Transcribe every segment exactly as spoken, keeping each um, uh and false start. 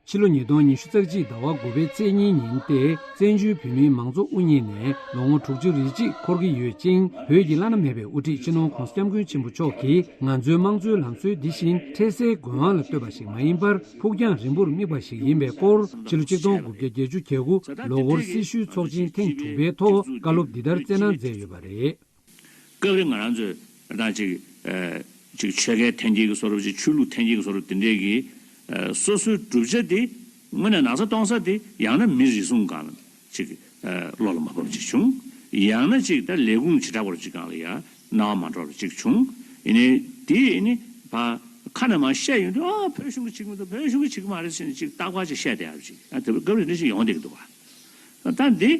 ཕྱི་ལོ་ཉིས་སྟོང་ཉི་ཤུ་རྩ་གཅིག་ཟླ་བ་དགུ་པའི་ཚེས་གཉིས་ཉིན་ཏེ་བཙན་བྱོལ་བོད་མིའི་མང་གཙོ་དབུ་བརྙེས་ནས་ལོ་ངོ་དྲུག་ཅུ་རེ་གཅིག་འཁོར་གྱི་ཡོད་ཅིང་། བོད་ཀྱི་བླ་ན་མེད་པའི་དབུ་ཁྲིད་སྤྱི་ནོར་༸གོང་ས་༸སྐྱབས་མགོན་ཆེན་པོ་མཆོག་གིས་ང་ཚོའི་དམངས་གཙོའི་ལམ་སྲོལ་འདི་བཞིན་འཕྲལ་སེལ་དགོས་དབང་ལ་ལྟོས་པ་ཞིག་མ་ཡིན་པར་ཕུགས་རྒྱང་རིང་པོར་དམིགས་པ་ཞིག་ཡིན་པའི་སྐོར། ཕྱི་ལོ་ཆིག་སྟོང་དགུ་བརྒྱ་བརྒྱད་ཅུ་གྱ་དགུ་ལོ་འཁོར་སྲི་ཞུའི་ཚོགས་ཆེན་ཐེངས་དྲུག་པའི་ཐོག་བཀའ་སློབ་འདི་ལྟར་སྩལ་གནང་མཛད་ཡོད་པ་རེད། སྐབས་རེ་ང་རང་ཚོས་ད་ཅིག་ཨ་ཅིག་ཆོལ་ཁའི་འཐེན་འཁྱེར་གྱི་བཟོ་འདྲ་ཅིག་ཆོས་ལུགས་འཐེན་འཁྱེར་གྱི་བཟོ་འདྲ་དེ་འདྲས་ཀྱི་ཨ་སོ་སོའི་གྲུབ་ཆ་དེ་དངོས་གནས་ན་ཚ་གཏོང་ས་དེ་ཡང་ན་མི་རེ་ཟུང་སྒང་ལ་ཅིག་ཨ་བློ་ལ་མ་བབས་ཅིག་བྱུང་། ཡང་ན་ཅིག་ད་ལས་ཁུངས་བྱེ་བྲག་པ་ཅིག་སྒང་ལ་ཡང་སྣང་བ་མ་འགྲོ་བ་ཅིག་བྱུང་། ཡིན་ནའི་དེ་ཡིན་ནི་ཕ་ཁ་ནས་མར་བཤད་ཡོང་དུས། ཨ་བོད་གཞུང་གིས་བྱེད་ཀྱི་མི་འདུག་བོད་གཞུང་གིས་བྱེད་ཀྱི་མ་རེད་ཟེར་ནས་ཅིག་རྟག་པར་ཅིག་བཤད་བསྡད་ཡག་ཅིག་ཨ་དེ་སྐབས་རེ་འདྲ་ཞིག་ཡོང་བསྡད་ཀྱི་འདུག་བ། ད་འདི།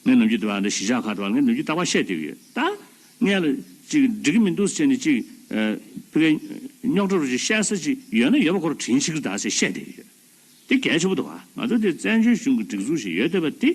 ངས་ནམ་རྒྱུན་དུ་བ་འདི་གཞིས་ཆགས་ཁག་ཏུ་བ་ངས་ནམ་རྒྱུན་རྟག་པར་བཤད་བསྡད་ཀྱི་ཡོད། ད་ངས་ལ་ཅིག་འགྲིག་གི་མི་འདུག་ཟེར་ནས་ཅིག་ཨ་ཕ་གིའི་རྙོག་དྲ་རུ་ཅིག་བཤད་ས་ཅིག་ཡོད་ན་ཡོད་པ་ཁོ་རང་དྲིན་ཆེ་གི་རེད་ད་ཟེར་བཤད་བསྡད་ཀྱི་ཡོད། དེ་གལ་ཆེན་པོ་འདུག་བ། ང་ཚོ་དེ་བཙན་བྱོལ་གཞུང་གི་སྒྲིག་འཛུགས་ཤིག་ཡོད་བསྡད་པ་དེ་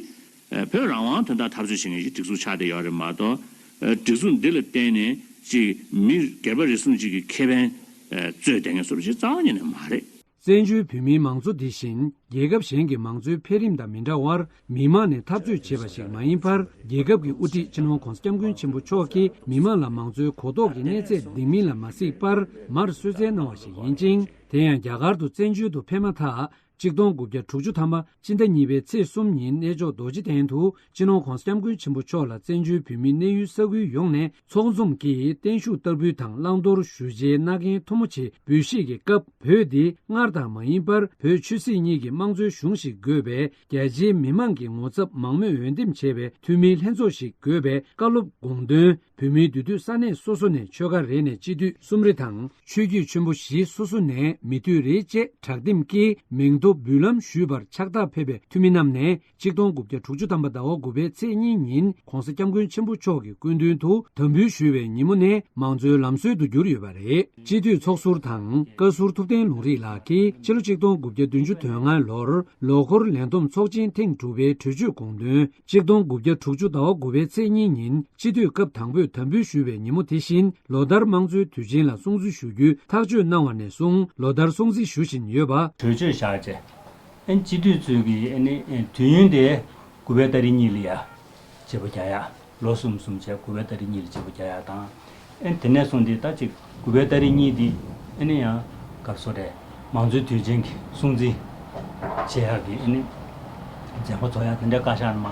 ཨ་བོད་རང་དབང་དོན་དག་འཐབ་རྩོད་བྱེད་མཁན་གྱི་སྒྲིག་འཛུགས་ཆགས་བསྡད་ཡོད་རེད་མ་གཏོགས། ཨ་སྒྲིག་འཛུགས་འདི་ལ་བརྟེན་ནས་ཅིག་མི་སྒེར་པ་རེ་ཟུང་ཅིག་གི་ཁེ་ཕན་ཨ་རྩོད་བསྡད་མཁན་བཟོ་འདྲ་ཅིག་རྩ་བ་ཉིད་ནས་མ་རེད། བཙན་བྱོལ་བོད་མིའི་མང་གཙོ་འདི་བཞིན་རྒྱལ་ཁབ་གཞན་གྱི་མང་གཙོའི་འཕེལ་རིམ་དང་མི་འདྲ་བར། མི་མང་ནས་འཐབ་རྩོད་བྱེད་པ་ཞིག་མ་ཡིན་པར། རྒྱལ་ཁབ་ཀྱི་དབུ་ཁྲིད་སྤྱི་ནོར་༸གོང་ས་༸སྐྱབས་མགོན་ཆེན་པོ་མཆོག་གིས་མི་མང་ལ་མང་གཙོའི་གོ་རྟོགས་ཀྱི་གནས་ཚད་ལྡན་མིན་ལ་མ་གཟིགས་པར་མར་གསོལ་སྩལ་གནང་བ་ཞིག་ཡིན་ཅིང་། དེ་ཡང་རྒྱ་གར་དུ་བཙན་བྱོལ་དུ་ཕེབས་མ་ཐག་ཆིག་སྟོང་དགུ་བརྒྱ་དྲུག་ཅུ་ཐམ་པ་སྤྱི་ཟླ་གཉིས་པའི་ཚེས་གསུམ་ཉིན་གནས་མཆོག་རྡོ་རྗེ་གདན་དུ་སྤྱི་ནོར་༸གོང་ས་༸སྐྱབས་མགོན་ཆེན་པོ་མཆོག་ལ་བཙན་བྱོལ་བོད་མིའི་གནས་ཡུལ་ས་ཁུལ་ཡོངས་ནས་ཚོགས་འཛོམས་ཀྱིས་བརྟན་བཞུགས་བསྟར་འབུལ་དང་བླང་དོར་ཞུ་བྱའི་མནའ་གན་ཐུ་མོ་ཆེ་འབུལ་བཞེས་ཀྱི་སྐབས། བོད་འདི་སྔར་ལྟར་མ་ཡིན་པར་བོད་ཆོས་སྲིད་གཉིས་ཀྱི་དམངས་གཙོའི་གཞུང་ཞིག་དགོས་པས། རྒྱ་ཆེའི་མི་མང་གི་ངོ་ཚབ་མང་མོས་འོས་འདེམས་བྱས་པའི་འཐུས་མིའི་ལྷན་ཚོགས་ཤིག་དགོས་པའི་བཀའ་སློབ་དགོངས་དོན། བོད་མིའི་འདུས་སྡོད་ས་གནས་སོ་སོ་ནས་ཆོལ་ཁ་རེ་ནས་སྤྱི་འཐུས་གསུམ་རེ་དང་། ཆོས་བརྒྱུད་ཆེན་པོ་བཞི་སོ་སོ་ནས་མི་འཐུས་རེ་བཅས་དྲག་འདེམས་ཀྱིས་མིང་ཐོ་འབུལ་ལམ་ཞུས་པར་ཕྱག་རྟགས་ཕེབས་པའི་འཐུས་མི་རྣམས་ནས། ཆིག་སྟོང་དགུ་བརྒྱ་དྲུག་ཅུ་ཐམ་པ་ཟླ་བ་དགུ་པའི་ཚེས་གཉིས་ཉིན་༸གོང་ས་༸སྐྱབས་མགོན་ཆེན་པོ་མཆོག་གི་སྐུ་མདུན་དུ་དམ་འབུལ་ཞུ་བའི་ཉིན་མོ་ནས་མང་གཙོའི་ལམ་སྲོལ་དུ་གྱུར་ཡོད་པ་རེད། སྤྱི་འཐུས་ཚོགས་ཟུར་དང་བཀའ་ཟུར་ཐུབ་བསྟན་ལུང་རིགས་ལགས་ཀྱིས་ཕྱི་ལོ་ཆིག་སྟོང་དགུ་བརྒྱ་བདུན་ཅུ་དོན་ལྔ་ལོར་ལོ་འཁོར་ལས་བསྡོམས་ཚོགས་ཆེན་ཐེངས་དྲུག་པའི་གྲོས་ཆོད་དགོངས་དོན། ཆིག་སྟོང་དགུ་བརྒྱ་དྲུག་ཅུ་ཟླ་བ་དགུ་པའི་ཚེས་གཉིས་ཉིན་སྤྱི་འཐུས་སྐབས་དང་པོས་དམ་འབུལ་ཞུ་བའི་ཉིན་མོ་དེ་བཞིན་ལོ་ལྟར་དམངས་གཙོའི་དུས་ཆེན་ལ་སྲུང་བརྩི་ཞུ་རྒྱུའི་ཐག་གཅོད་གནང་བ་ནས་བཟུང་ལོ་ལྟར་སྲུང་བརྩི་ཞུ་བཞིན་ཡོད་པ། གྲོས་ཆོད་བཞག་རྗེས། ཨན་སྤྱི་འཐུས་ཚོས་ཀྱི་ཨ་ནི་དུས་ཡུན་དེ་དགུ་པའི་ཏ་རིག་གཉིས་ལ་ཡ་བརྗེ་པོ་རྒྱག་ཡ། ལོ་གསུམ་གསུམ་བྱས་དགུ་པའི་ཏ་རིག་གཉིས་ལ་བརྗེ་པོ་རྒྱག་ཡ་དང་། ཨན་དེ་ནས་བཟུང་སྟེ་ད་ཅིག་དགུ་པའི་ཏ་རིག་གཉིས་འདི་ཨ་ནི་ཡང་སྐབས་སུ་རེད། མང་གཙོའི་དུས་ཆེན་གྱི་སྲུང་བརྩི་བྱེད་ཡག་གི་ཨ་ནི་མཛད་སྒོ་ཚོགས་ཡག་དེ་འདྲའི་བཀའ་ཤག་ནས་མ་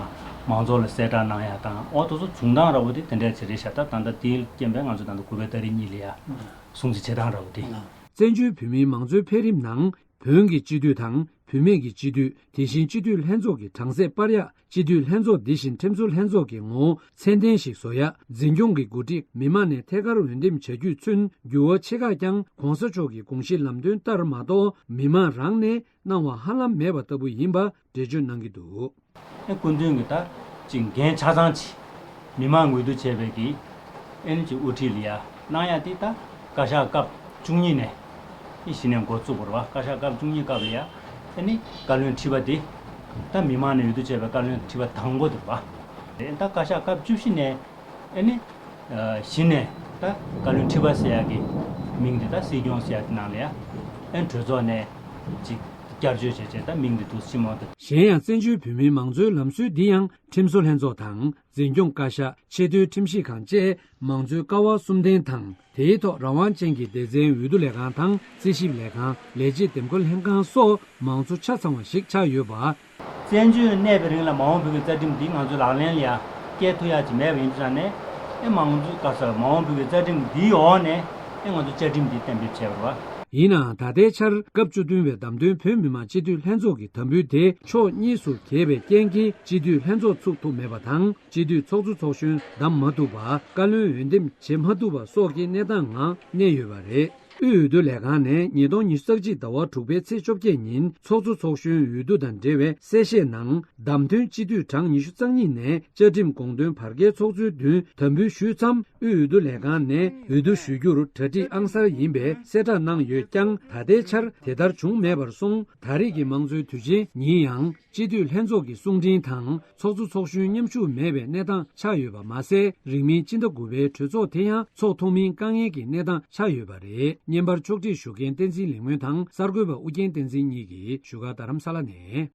མང་ཚོགས་ལ་གསལ་བསྒྲགས་གནང་ཡག་དང་། འོ་དེ་ཚོ་བྱུང་སྟངས་འདྲ་བོ་དེ་དེ་འདྲ་ཅིག་རེད་ཤག་ད་ད་ལྟ་དེའི་རྐྱེན་པས་ང་ཚོ་ད་ལྟ་དགུ་པའི་ཏ་རིག་གཉིས་ལ་ཡ་སྲུང་བརྩི་བྱེད་སྟངས་འདྲ་བོ་དེ། བཙན་བྱོལ་བོད་མིའི་མང་གཙོའི་འཕེལ་རིམ་ནང་བོན་གྱི་སྤྱི་འཐུས་དང་བུད་མེད་ཀྱི་སྤྱི་འཐུས། དེ་བཞིན་སྤྱི་འཐུས་ལྷན་ཚོགས་ཀྱི་གྲངས་ཚད་སྤར་ཡག་སྤྱི་འཐུས་ལྷན་ཚོགས་འདི་བཞིན་ཁྲིམས་བཟོ་ལྷན་ཚོགས་ཀྱི་ངོ་བོ་ཚད་ལྡན་ཞིག་བཟོ་ཡག་འཛིན་སྐྱོང་གི་འགོ་ཁྲིད་མི་མང་ནས་ཐད་ཀར་འོས་འདེམས་བྱ་རྒྱུས་ཚུན་འགྱུར་བ་ཆེ་ཁག་ཀྱང་གོང་ས་མཆོག་གི་དགོངས་གཞི་ལམ་སྟོན་ལྟར་མ་གཏོགས་མི་མང་རང་ནས་གནང་བ་ཧ་ལམ་མེད་པ་ལྟ་བུ་ཡིན་པ་འགྲེལ་བརྗོད་གནང་གི་འདུག་ཨེ་སྐུ་མདུན་གྱི་ད་ཅིག་འགན་ཆ་ཚང་ཅིག་མི་མང་འོས་བསྡུ་བྱས་པའི་གི་ཨེ་ནི་ཅིག་དབུ་ཁྲིད་ལ་ཡ་གནང་ཡ་དེ་ད་བཀའ་ཤག་སྐབས་བཅུ་གཉིས་ནས་ཨེ་གཞི་ནས་འགོ་བཙུགས་པ་རེད་བ། བཀའ་ཤག་སྐབས་བཅུ་གཉིས་སྐབས་ལ་ཡ་ཨེ་ནི་བཀའ་བློན་ཁྲི་པ་དེ་ད་མི་མང་ནས་འོས་བསྡུ་བྱས་པའི་བཀའ་བློན་ཁྲི་པ་དང་པོ་དེ་རེད་བ། ད་བཀའ་ཤག་སྐབས་བཅུ་བཞི་ནས་ཨེ་ནི་གཞི་ནས་ད་བཀའ་བློན་ཁྲི་པ་ཟེར་ཡ་གི་མིང་དེ་ད་སྲིད་སྐྱོང་ཟེར་ཡ་གི་ནང་ལ་ཡ་ཨེ་གྲོས་ཚོགས་ནས་ཅིག་བསྐྱར་བཅོས་བྱས་བྱས་ད་མིང་དེ་འདུག་སེ་སྤྱི་མོ་དེ། གཞན་ཡང་བཙན་བྱོལ་བོད་མིའི་མང་གཙོའི་ལམ་སྲོལ་འདི་ཡང་ཁྲིམས་བཟོ་ལྷན་ཚོགས་དང་འཛིན་སྐྱོང་བཀའ་ཤག་ཆེས་མཐོའི་ཁྲིམས་ཞིབ་ཁང་བཅས་མང་གཙོའི་ཀ་བ་གསུམ་ལྡན་དང་། དེའི་ཐོག་རང་དབང་ཅན་གྱི་སྡེ་ཚན་འོས་བསྡུ་ལས་ཁང་དང་རྩིས་ཞིབ་ལས་ཁང་། ལས་བྱེད་འདེམས་བསྐོ་ལྷན་ཁང་སོགས་མང་གཙོ་ཆ་ཚང་བ་ཞིག་ཆགས་ཡོད་པ། བཙན་བྱོལ་གནས་པའི་རིང་ལ་མ་འོངས་བོད་ཀྱི་རྩ་ཁྲིམས་འདི་ང་ཚོས་ལག་ལེན་ལ་ཡང་བཀལ་ཐུབ་ཡག་ཅིག་མེད་པ་ཡིན་དུས་ཙང་ནས། ཨེ་མང་གཙོའི་བཀའ་ཟུར་མ་འོངས་བོད་ཀྱི་རྩ་ཁྲིམས་འདིའི་འོག་ནས་ཨེ་ང་ཚོ་བཅའ་ཁྲིམས་འདི་གཏན་འབེབས་བྱས་པ་རེད་བ། ཡིན་ནའང་ད་ལྟའི་ཆར་སྐབས་བཅུ་བདུན་པའི་བདམས་ཐོན་བོད་མི་མང་སྤྱི་འཐུས་ལྷན་ཚོགས་ཀྱི་དམ་འབུལ་དེ་ཕྱོགས་གཉིས་སུ་གྱེས་པའི་རྐྱེན་གྱིས་སྤྱི་འཐུས་ལྷན་ཚོགས་ཚུགས་ཐུབ་མེད་པ་དང་། སྤྱི་འཐུས་ཚོགས་གཙོ་ཚོགས་གཞོན་བདམས་མ་ཐུབ་པ། བཀའ་བློན་འོས་འདེམས་བྱེད་མ་ཐུབ་པ་སོགས་ཀྱི་གནས་སྟངས་ངང་གནས་ཡོད་པ་རེད། དབུས་འོས་བསྡུ་ལས་ཁང་ནས་ཉིས་སྟོང་ཉི་ཤུ་རྩ་གཅིག་ཟླ་བ་དྲུག་པའི་ཚེས་བཅོ་བརྒྱད་ཉིན་ཚོགས་གཙོ་ཚོགས་གཞོན་འོས་བསྡུ་དང་འབྲེལ་བའི་གསལ་བཤད་ནང་། བདམས་ཐོན་སྤྱི་འཐུས་གྲངས་ཉི་ཤུ་རྩ་གཉིས་ནས་བཅའ་ཁྲིམས་དགོངས་དོན་བར་བརྒལ་ཚོགས་གཙོའི་མདུན་དམ་འབུལ་ཞུས་མཚམས། དབུས་འོས་བསྡུ་ལས་ཁང་ནས་འོས་བསྡུ་ཞུ་རྒྱུར་གྲ་སྒྲིག་ཨང་གསར་ཡིན་པའི་གསལ་བསྒྲགས་གནང་ཡོད་ཀྱང་། ད་ལྟའི་ཆར་དེ་ལྟར་བྱུང་མེད་པར་སོང་། ད་རེས་ཀྱི་དམངས་གཙོའི་དུས་ཆེན་ཉིན་ཡང་སྤྱི་འཐུས་ལྷན་ཚོགས་ཀྱི་གསུང་འཕྲིན་དང་ཚོགས་གཙོ་ཚོགས་གཞོན་མཉམ་ཞུགས་མེད་པའི་གནས་སྟངས་ཆགས་ཡོད་པ་མ་ཟད། རིང་མིན་སྤྱི་ཟླ་དགུ་པའི་གྲོས་ཚོགས་དེ་ཡང་ཚོགས་ཐུབ་མིན་དཀའ་ངལ་གྱི་གནས་སྟངས་ཆགས་ཡོད་པ་རེད། བརྙན་པར་ཕྱོགས་སྒྲིག་ཞུ་མཁན་བསྟན་འཛིན་ལེགས་སྨོན་དང་གསར་འགོད་པ་ཨུ་རྒྱན་བསྟན་འཛིན་གཉིས་ཀྱིས་བཞུགས་སྒར་རྡ་རམ་ས་ལ་ནས།